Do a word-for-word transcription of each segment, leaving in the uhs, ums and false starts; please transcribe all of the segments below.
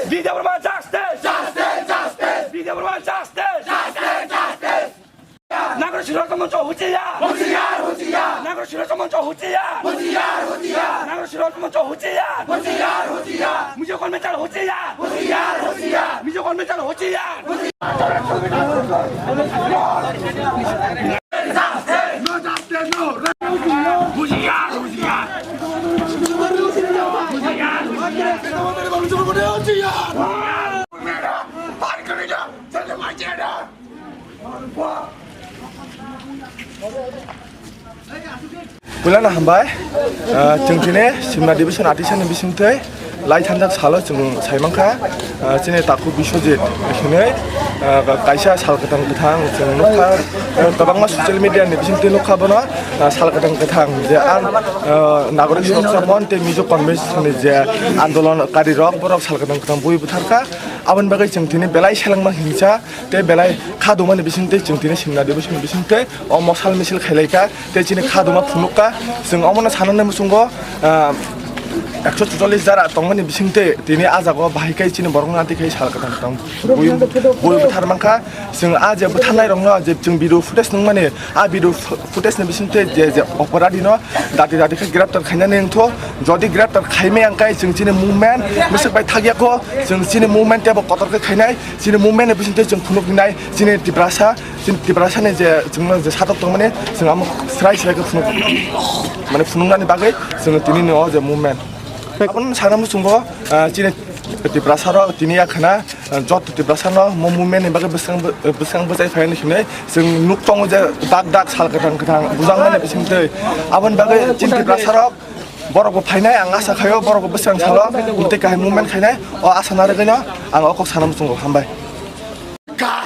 Bidya Burma justice! Justice! Justice! Bidya Burma justice! Justice! Justice! নাগরিক সুরক্ষা মঞ্চ হুঁশিয়ার! হুঁশিয়ার! হুঁশিয়ার! নাগরিক সুরক্ষা মঞ্চ হুঁশিয়ার! হুঁশিয়ার! হুঁশিয়ার! নাগরিক সুরক্ষা মঞ্চ হুঁশিয়ার! হুঁশিয়ার! হুঁশিয়ার! মিজো কনভেনশন হুঁশিয়ার! হুঁশিয়ার! হুঁশিয়ার! মিজো কনভেনশন হুঁশিয়ার! হুঁশিয়ার! হুঁশিয়ার! হুঁশিয়ার! Puilano hambai, ah, chwng tini Simna Division Atisani bisingtwi lai thanjak salo chwng saimankha, ah, chini takhuk Biswajit hinwi, ah, kaisa sal kwthang kwthang chwng nukha, ah, kwbangma social media ni bisingtwi nukha bono, ah, sal kwthang kwthang je ang, ah, Nagorik Suraksha Mon tei Mizo Convention ni je andolon karirok borok sal kwthang kwthang bui bwtharkha, aboni bagwi chwng tini belai selengma himsa. Tei belai kha dungmani bisingtwi chwng tini Simna Division bisingtwi o mosal misil khailaikha, tei chini kha dungma phunukha. Chwng omono sanani muchungo, ah, ekso chuchollis jara tongmani bisingtwi tini ah jaga o bahai khai chini borokno nathi khai sal kwthang kwthang bui, bui bwthar mankha. Chwng ah je bwtharnai rokno je chwng video footage nukmani, ah video fo-, footage ni bisingtwi je, je oporadhi no dati dati khe greptar khainani wngtho. Jodi greptar khaimaya wngkha chwng chini movement mwswk bai thakya kho, chwng chini movement teibo kotor khe khainai. Chini movement ni bisingtwi chwng phunuk rinai, chini Tiprasa, chini Tiprasa ni je chwngno je satok tongmani, chwng amo srai srai khe phunuk, mane phunuknani bagwi chwng tini ni o je movement. Aboni sana muchungo, ah, chini Tiprasa rok tini yakhana, ah, joto Tiprasa no mo movement ni bagwi bwskang bw-, bwskang bwchai phai hinwi chwng nuk tongo je dak dak sal kwthang kwthang bujang mani bisingtwi. Aboni bagwi chini Tiprasa rok Borok bo phainai, ang asa khaio, borok bo bwswng salo, tei kaham movement khainai, o asa narwgwino ang o kok sana muchungo, hambai.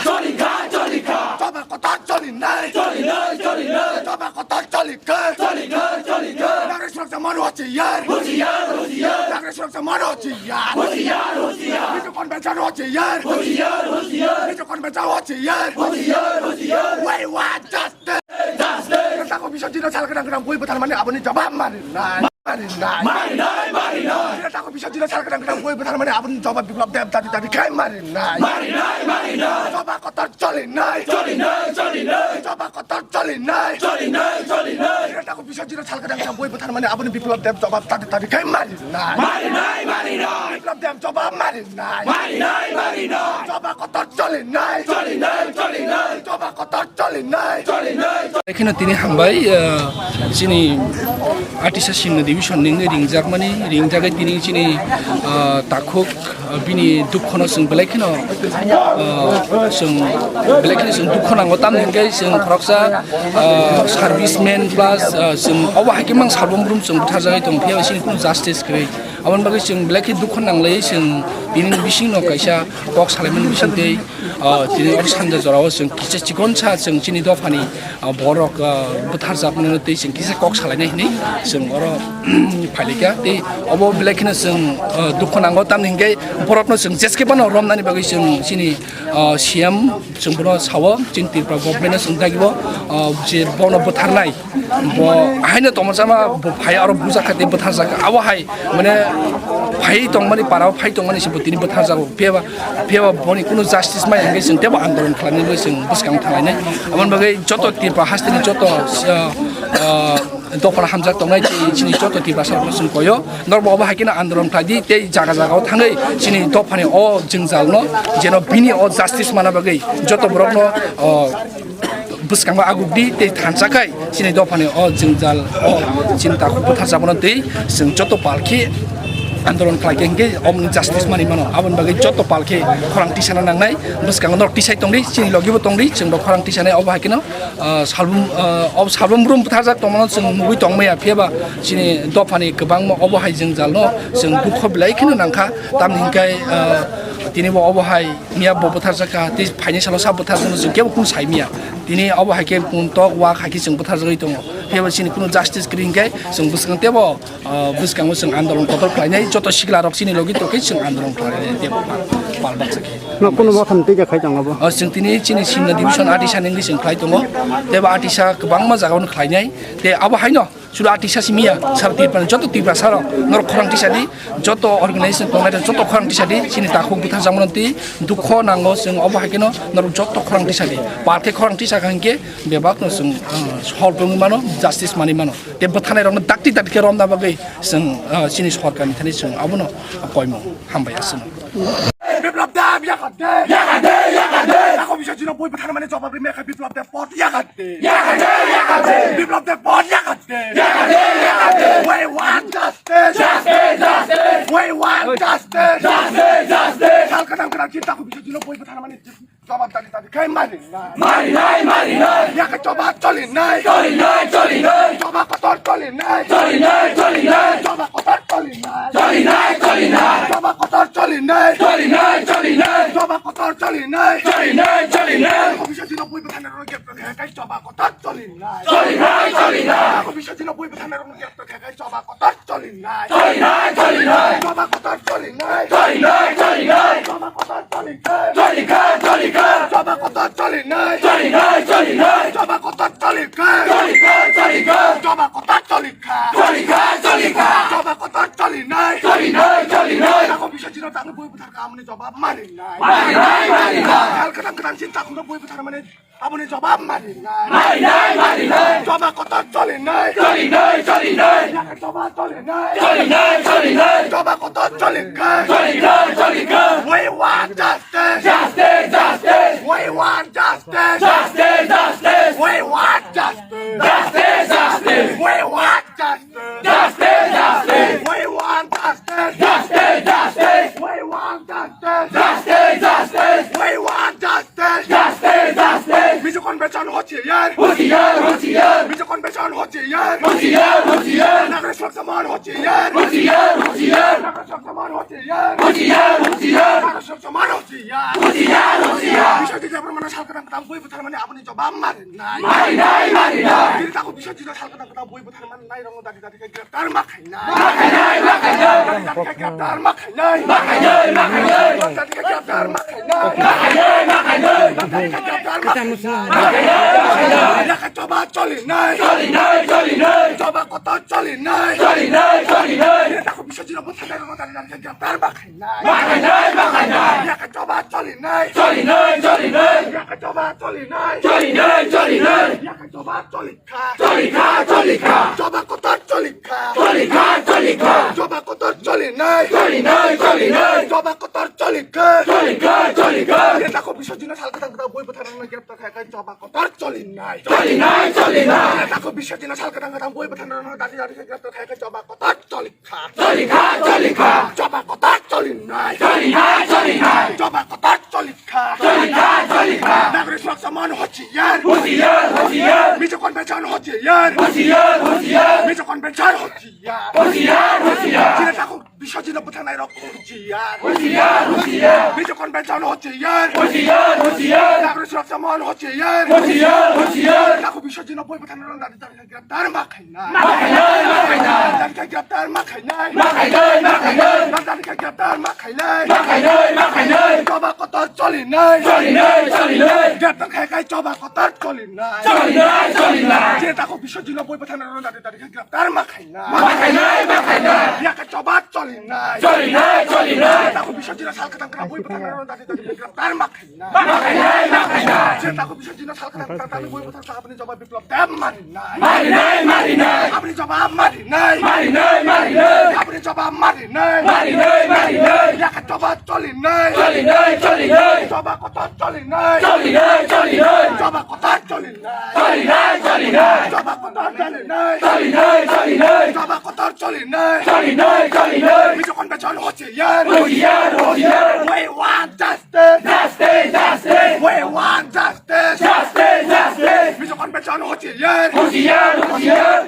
Choli kha, choli kha. Choba kotor choli nai. Choli nai, choli nai. Choba kotor choli kha. Choli kha, choli kha. Nagorik Suraksha Mon hochiyar. Hochiyar, hochiyar. Nagorik Suraksha Mon hochiyar. Hochiyar, hochiyar. Mizo Convention hochiyar. Hochiyar, hochiyar. Mizo Convention hochiyar. Hochiyar, hochiyar. We want justice. Justice! Justice! Takhuk Biswajit no sal kwthang kwthang bui bwtharmani aboni jawab marinai. Marinai. Marinai, marinai. Takhuk Biswajit no sal kwthang kwthang bui bwtharmani aboni jawab Biplab Deb dati dati khai marinai. Marinai, marinai. Choba kotor cholinai. Cholinai, cholinai. Choba kotor cholinai. Cholinai, cholinai. Takhuk Biswajit no sal kwthang kwthang bui bwtharmani aboni Biplab Deb jawab dati dati khai marinai. Marinai, marinai. Biplab Deb jawab marinai. Marinai, marinai. Choba kotor cholinai. Cholinai, cholinai. Choba kotor cholinai. Cholinai, chol- Ekheno tini hambai, ah, chini Atisa Simna Division ni wngwi ringjakmani, ringjagwi tini chini, ah, takhuk, ah, bini dukhono chwng belai kheno, ah, chwng belai kheno chwng dukho nango, tamni hwnkhe chwng khoroksa, ah, serviceman plus, ah, chwng obo hai khe mang sarbom brum chwng butharjagwi tong phiya chini kunu justice kwrwi. Aboni bagwi chwng belai khe dukho nanglai, chwng tini bisingno kaisa kok salaimani bisingtwi, ah, tini oro sanja jorao chwng kisa chikonsa chwng chini dophani, ah, borok, ah, bwtharjakmani twi chwng kisa kok salainai hinwi chwng oro phailika. Tei obo belai kheno chwng, ah, dukho nango, tamni hinkhe borokno chwng jeske phano romnani bagwi chwng chini, ah, C M chwng bono sao, chini Tripura government-no chwng dagibo, ah, je bono bwtharnai. Bo haino tongma sama bo phai aro bujakha tei bwtharjak. Abo hai mane phai tongmani para o phai tongmani se bo tini bwtharjago. Phiyaba, phiyaba boni kunu justice mai hwnkhe chwng teibo andolon khlainai bai chwng bwskango thanglainai. Aboni bagwi joto Tripura hasteni joto, ah, ah, dophano hamjak tongnai tei chini joto Tiprasa rokno chwng koyo. Norok bo obo hai kheno andolon khlai di tei jaga jaga o thangwi chini dophani o jwngjal no jeno bini o justice mana bagwi joto borok no, ah, bwskango aguk di tei thansa khai chini dophani o jwngjal o chini takhuk bwtharjakmano tei chwng joto pal khe andolon khlai khe hinkhe omoni justice manwi mano. Aboni bagwi joto pal khe khorang tisana nangnai, bwskango norok tisai tongdi, chini logibo tongdi, chwng rok khorang tisanai obo hai kheno, ah, salbrum, ah, ob salbrum brum bwtharjak tongmano chwng nugwi tongmaya, phiyaba chini dophani kwbangma obo hai jwngjal no chwng dukho belai kheno nangkha, tamni hinkhe, ah, tini bo obo hai. Miya bo bwtharjak kha, tei phaini salo sa bwtharjakno chwng kebo kunu sai miya. Tini obo hai khe kung tok wak hai khe chwng bwtharjagwi tongo. Phiya ba chini kunu justice kwrwi hinkhe chwng bwskango teibo, ah, bwskango chwng andolon kotor khlainai, joto sikla rok chini logi tongkhe chwng andolon khlainai teibo pal, pal baksa khe. No kunu mothani twi khe khai tongo bo? Ah, chwng tini chini Simna division Atisa ni wngwi chwng khlai tongo. Teibo Atisa kwbangma jaga o khlainai. Tei abo haino Chwla tisa simi ya, sara Tripura, joto Tripura saro, norok khorang tisa di, joto organization tongnai rok joto khorang tisa di, chini takhuk bwtharjakmano twi dukho nango chwng, obo hai kheno norok joto khorang tisa di. Par khe khorang tisa kha hinkhe bebak no chwng, ah, hol tongwi mano, justice manwi mano. Tei bwtharnai rokno dakti dakti khe romna bagwi chwng, ah, chini sorkarni thani chwng abono koimung hambai aswkno. Biplab Deb yakhat de! Yakhat de, yakhat de! Takhuk bisajino bui bwtharmani jobab ri mekha Biplab Deb pot yakhat de! Yakhat de, yakhat de! Biplab Deb pot yakhat de! Yakhat de, yakhat de! We want justice! Justice, justice! We want justice! Justice, justice! Sal kadam kadam kita takhuk bisajino bui bwtharmani jobab dadi dadi khai mari. Marinai, marinai. Yakha choba cholinai. Cholinai, cholinai. Choba kotor cholinai. Cholinai, cholinai. Choba kotor cholinai. Cholinai, cholinai. Choba kotor cholinai. Cholinai, cholinai. Choba kotor cholinai. Cholinai, cholinai. Takhuk bisajino bui bwtharnai rok gep rok khai choba kotor cholinai. Cholinai, cholinai. Takhuk bisajino bui bwtharnai rok gep rok khai choba kotor cholinai. Cholinai, cholinai. Choba kotor cholinai. Cholinai, cholinai. Choba kotor cholinai. Cholikha, cholikha. Choba kotor cholinai. Cholinai, cholinai. Choba kotor cholikha. Cholikha, cholikha. Choba kotor cholikha. Cholikha, cholikha. Choba kotor cholinai. Cholinai, cholinai. Takhuk bisajino takhuk bui bwthar kha amoni jobab marinai. Marinai, marinai. Sal kadam kadam sin takhukno bui bwtharmani aboni jobab marinai. Marinai, marinai. Choba kotor cholinai. Cholinai, cholinai. Yakha choba cholinai. Cholinai, cholinai. Choba kotor cholikha. Cholikha, cholikha. We want justice. Justice, justice. We want justice. Justice, justice. We want justice. Justice, justice. We want justice. Justice, justice. We want justice. Justice, justice. We want justice. Justice, justice. We want justice. Justice, justice. Mizu convention hochiyar. Hochiyar, hochiyar. Mizu convention hochiyar. Hochiyar, hochiyar. Nagaraj Lok Saman hochiyar. Hochiyar, hochiyar. Nagaraj Lok Saman hochiyar. Hochiyar, hochiyar. Nagaraj Lok Saman hochiyar. Hochiyar, hochiyar. Bisajino bui bwtharmani sal kadam kadam bui bwtharmani aboni jobab marinai. Marinai, marinai. Chini takhuk bisajino sal kadam kadam bui bwtharmani nai rok dadi dadi khe greptar ma khainai. Ma khainai, ma khainai. Dadi dadi khe greptar ma khainai. Ma khainai, ma khainai. Dadi dadi khe greptar ma khainai. Ma khainai, ma khainai. Dadi dadi khe greptar ma khainai. Ma khainai, ma khainai. Yakha choba cholinai. Cholinai, cholinai. Choba kotor cholinai. Cholinai, cholinai. Chini takhuk bisajino bwtharnai rok dadi dadi khe greptar ma khainai. Ma khainai, ma khainai. Yakha choba cholinai. Cholinai, cholinai. Yakha choba cholinai. Cholinai, cholinai. Yakha choba cholikha. Cholikha, cholikha. Choba kotor cholikha. Cholikha, cholikha. Choba kotor cholinai. Cholinai, cholinai. Choba kotor cholikha. Cholikha, cholikha. Chini takhuk bisajino sal kadam kadam bui bwtharnai greptar khai khai choba kotor cholinai. Cholinai, cholinai. Chini takhuk bisajino sal kadam kadam bui bwtharnai dadi dadi khe greptar khai khai choba kotor cholikha. Cholikha, cholikha. Choba kotor cholinai. Cholinai, cholinai. Choba kotor cholikha. Cholikha, cholikha. Nagaraj Lok Saman hochiyar. Hochiyar, hochiyar. Mizu convention hochiyar. Hochiyar, hochiyar. Mizu convention hochiyar. Hochiyar, hochiyar. Chini takhuk bisajino bwtharnai rok hochiyar. Hochiyar, hochiyar. Mizu convention hochiyar. Hochiyar, hochiyar. Nagaraj Lok Saman hochiyar. Hochiyar, hochiyar. Takhuk bisajino bui bwtharnai rok dadi dadi greptar ma khainai. Ma khainai, ma khainai. Dadi khe greptar ma khainai. Ma khainai, ma khainai. Dadi khe greptar ma khainai. Ma khainai, ma khainai. Choba kotor cholinai. Cholinai, cholinai. Greptar khai khai choba kotor cholinai. Cholinai, cholinai. Chini takhuk bisajino bui bwtharnai rok dadi dadi khe greptar ma khainai. Ma khainai, ma khainai. Yakha choba cholinai. Cholinai, cholinai. Chini takhuk bisajino sal kadam kadam bui bwtharnai rok dadi dadi khe greptar ma khainai. Ma khainai, ma khainai. Chini takhuk bisajino sal kadam kadam bui bwthar kha aboni jobab Biplab Deb marinai. Marinai, marinai. Aboni jobab marinai. Marinai, marinai. Aboni jobab marinai. Marinai, marinai. Yakha choba cholinai. Cholinai, cholinai. Choba kotor cholinai. Cholinai, cholinai. Choba kotor cholinai. Cholinai, cholinai. Choba kotor cholinai. Cholinai, cholinai. Choba kotor cholinai. Cholinai, cholinai. Mizu convention hochiyar. Hochiyar, hochiyar. We want justice. Justice, justice. We want justice. Justice, justice. Mizu convention hochiyar. Hochiyar, hochiyar.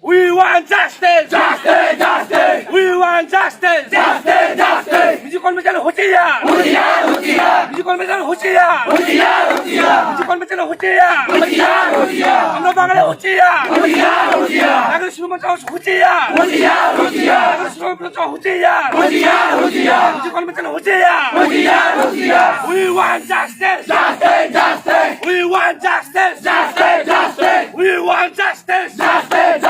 We want justice! Justice, justice! We want justice! Justice, justice! Mizu convention hochiyar! Hochiyar, hochiyar! Mizu convention hochiyar! Hochiyar, hochiyar! Mizu convention hochiyar! Hochiyar, hochiyar! Amra Bangali hochiyar! Hochiyar, hochiyar! Nagaraj Lok Saman hochiyar! Hochiyar, hochiyar! Nagaraj Lok Saman hochiyar! Hochiyar, hochiyar! Mizu convention hochiyar! Hochiyar, hochiyar! We want justice! Justice, justice! We want justice! Justice, justice! We want justice! Justice,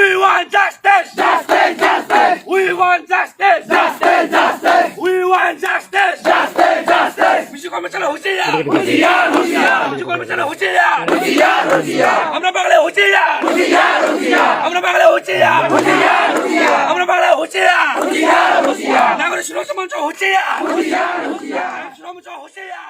We want justice! Justice! Justice! We want justice! Justice! Justice! We want justice! Justice! Justice! Bisi komisa husiya! Husiya! Husiya! Bisi komisa husiya! Husiya! Husiya! Amra bagale husiya! Husiya! Husiya! Amra bagale husiya! Husiya! Husiya! Amra bagale husiya! Husiya! Husiya! Nagori Suroksha Manch husiya! Husiya! Husiya! Suroksha Manch husiya!